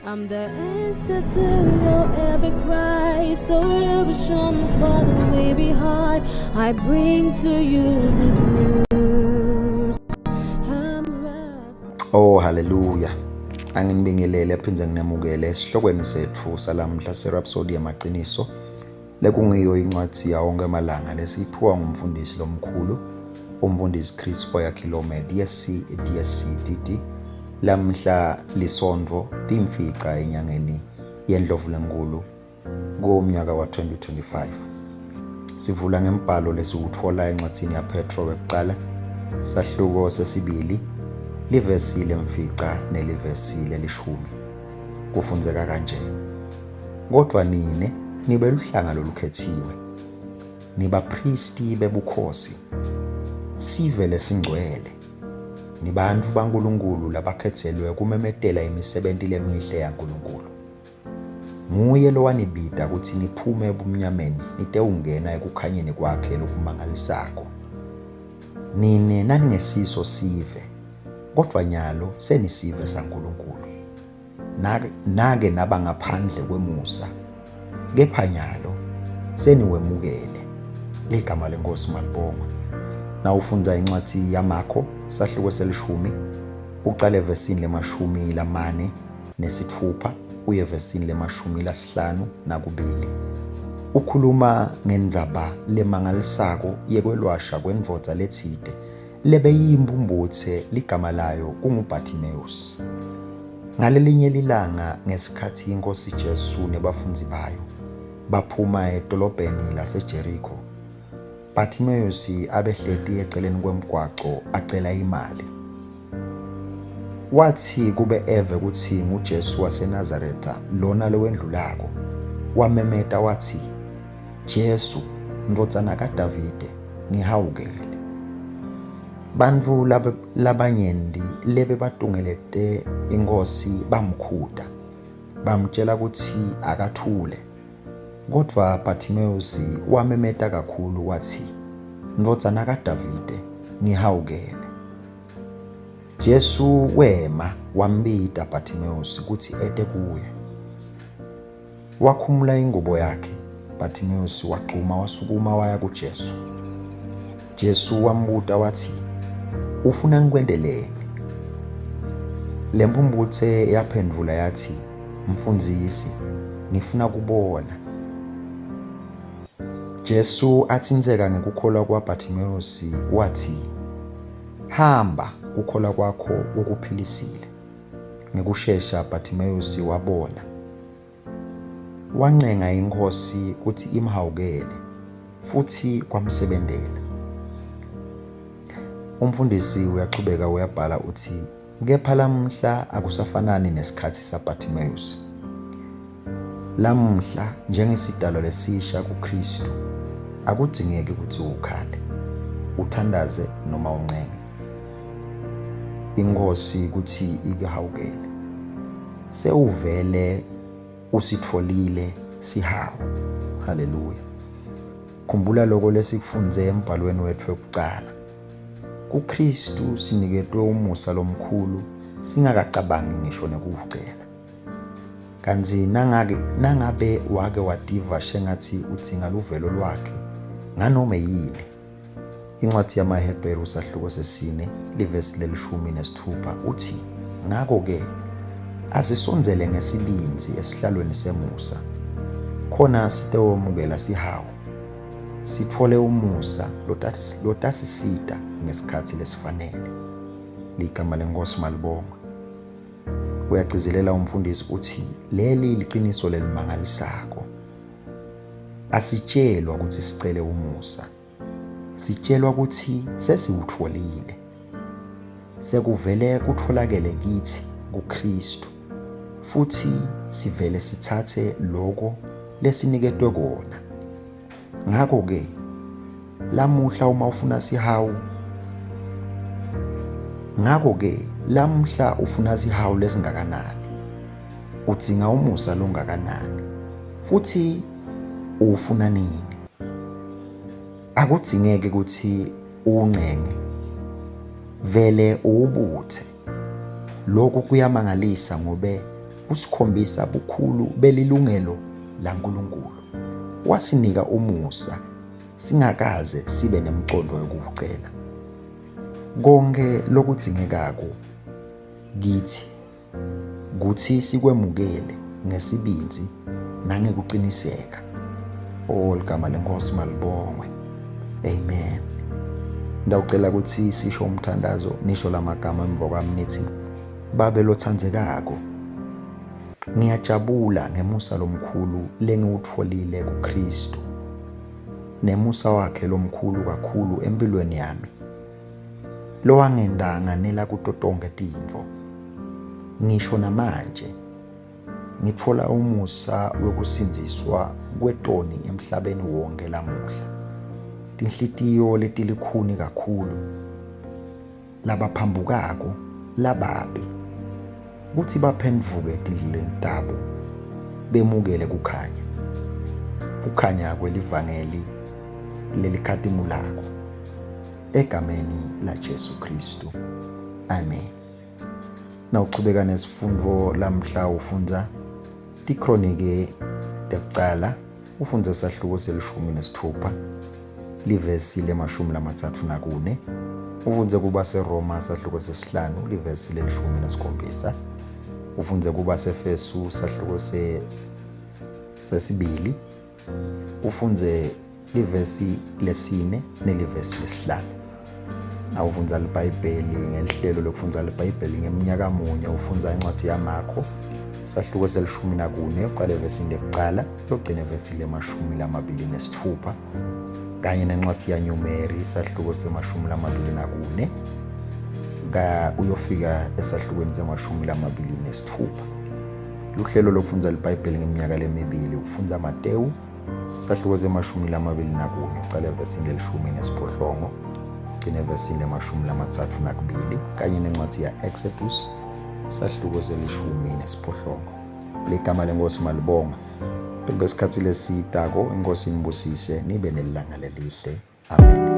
I'm the answer to your every cry, solution for the weary heart. I bring to you good news. I'm Rhapsody. Oh haleluya. Anginibingelele phindze nginemukele esihlokweni setfu salamhla seRhapsody yamaqiniso lekungiyo incwadi yawo onke amalanga lesiyiphiwa ngumfundisi lomkhulu umfundisi Chris Oyakhilome DSC DSC DD lamhla lisondvo timfica enyangeni yeNdlovu lenkulu kuwomnyaka wa-2025. Sivula ngembhalo lesiwutfola encwadzini yaPetro wekucala sahluko sesibili livesi lemfica nelivesi lelishumi. Kufundzeka kanje: Kodvwa nine nibe luhlanga lolukhetsiwe, nibaphristi bebukhosi, sive lesingcwele, nibantfu baNkulunkulu labakhetselwe kumemetela imisebenti lemihle yaNkulunkulu. Nguye lowanibita kutsi niphume ebumnyameni nitewungena ekukhanyeni kwakhe lokumangalisako. Nine naningesiso sive, kodvwa nyalo senisive saNkulunkulu. Nake naba ngaphandle kwemusa, kepha nyalo seniwemukele. Ligama leNkosi malibongwe. Nawufundza incwadi yaMakho sahluko selishumi ucale evesini le-46 uye evesini le-52, ukhuluma ngendzaba lemangalisako yekwelwasha kwendvodza letsite lebeyiyimpumputse ligama layo kunguBartimaeus. Ngalelinye lilanga ngesikhatsi iNkosi Jesu nebafundzi bayo baphuma edolobheni laseJeriko, Bartimaeus abehleti eceleni kwemgwaco acela imali. Watsi kube eve kutsi nguJesu waseNazaretha lona lowendlulako, wamemeta watsi, Jesu, ndvodzana kaDavide, ngihawukele. Bantfu labanyenti lebebatungelete iNkhosi bamkhuta, bamtjela kutsi akathule. Kodvwa Bartimaeus wamemeta kakhulu watsi, Ndvodzana kaDavide, ngihawukele. Jesu wema wambita Bartimaeus kutsi ete kuye. Wakhumula ingubo yakhe, Bartimaeus wagcuma wasukuma waya kuJesu. Jesu wambuta watsi, Ufuna ngikwenteleni? Lempumputse yaphendvula yatsi, Mfundzisi, ngifuna kubona. Jesu atsintseka ngekukholwa kwaBartimaeus watsi, Hamba, kukholwa kwakho kukuphilisile. Ngekushesha Bartimaeus wabona. Wancenga iNkhosi kutsi imhawukele futsi kwamsebentela. Umfundisi uyachubeka uyabhala utsi, kepha lamuhla akusafanani nesikhatsi saBartimaeus. Lamuhla njengesidalwa lesisha kuKristu akudzingeki kutsi ukhale, uthandaze noma uncenge iNkhosi kutsi ikuhawukele. Sewuvele usitfolile sihawu. Haleluya. Khumbula lokho lesikufundze embhalweni wetfu wekucala. KuKristu siniketwe umusa lomkhulu singakacabangi ngisho nekuwucela. Kantsi nangabe wake wativa shengatsi udzinga luvelo lwakhe nganome yini, Incwadi yamaHebheru sahluko sesine livesi le-16 uthi, ngakho-ke asisondzele ngesibindzi esihlalweni semusa, khona sitewemukela sihawu, sitfole umusa lotasisita ngesikhatsi lesifanele. Ligama leNkosi malibongwe. Uyagcizelela umfundisi uthi leli liciniso lelimangalisako. Asitshelwa ukuthi sicele umusa. Sitshelwa ukuthi sesiwutfolile. Sekuvele kutfolakele kithi kuKristu futhi sivele sithathe lokho lesiniketwe kona. Ngakho-ke lamuhla uma ufuna sihawu, ngakho-ke lamuhla ufuna sihawu lesingakanani? Udzinga umusa longakanani? Futhi uwufuna nini? Akudzingeki ukuthi uwuncenge, vele uwubuthe. Lokhu kuyamangalisa ngobe Kusikhombisa bukhulu belilungelo laNkulunkulu. Wasinika umusa singakaze sibe nemcondo wekuwucela. Konke lokudzingekako kithi kuthi sikwemukele ngesibindzi nangekuqiniseka. Oh, ligama lenkosi malibongwe. Amen. Ndawucela ukuthi sisho umthandazo, nisho lamagama emva kwami nithi, Babe lothandzekako, ngiyajabula ngemusa lomkhulu lengiwutfolile kuKristu nemusa wakhe lomkhulu kakhulu empilweni yami, lowangenta nganela kuto tonkhe tintfo. Ngisho namanje ngitfola umusa wekusindziswa kwetoni emhlabeni wonke lamuhla, tinhlitiyo letilikhuni kakhulu, labaphambukako lababi, kutsi baphendvuke etindleleni tabo bemukele kukhanya, kukhanya kwelivangeli lelikhatimulako, egameni laJesu Khristu. Amen. Nawuchubeka nesifundvo lamhla ufundza Tikhronike tekucala, ufundze sahluko selishumi nesitfupha, livesi lemashumi 34, ufundze kubaseRoma sahluko sesihlanu, livesi lelishumi nesikhombisa, ufundze kubaseFesu sahluko sesibili, ufundze livesi lesine nelivesi lesihlanu. Nawufundza liBhayibheli ngelihlelo lokufundza liBhayibheli ngeminyaka munye, ufundza incwadi yaMakho sahluko selishumi nakune, uqale evesini lekucala uyogcina evesini lemashumi 26, kanye nencwadi yaNyumeri sahluko semashumi 24 ka uyofika esahlukweni semashumi 26. Luhlelo lokufundza liBhayibheli ngeminyaka lemibili, ukufundza Matewu sahluko semashumi 24, uqale evesini lelishumi nesiphohlongo ugcine evesini lemashumi 32, kanye nencwadi ya-Exodus sahluko selishumi nesiphohlongo. Ligama lenkosi malibonga. Kube sikhatsi lesitako, inkosi inibusise, nibe nelilanga lelihle. Amen.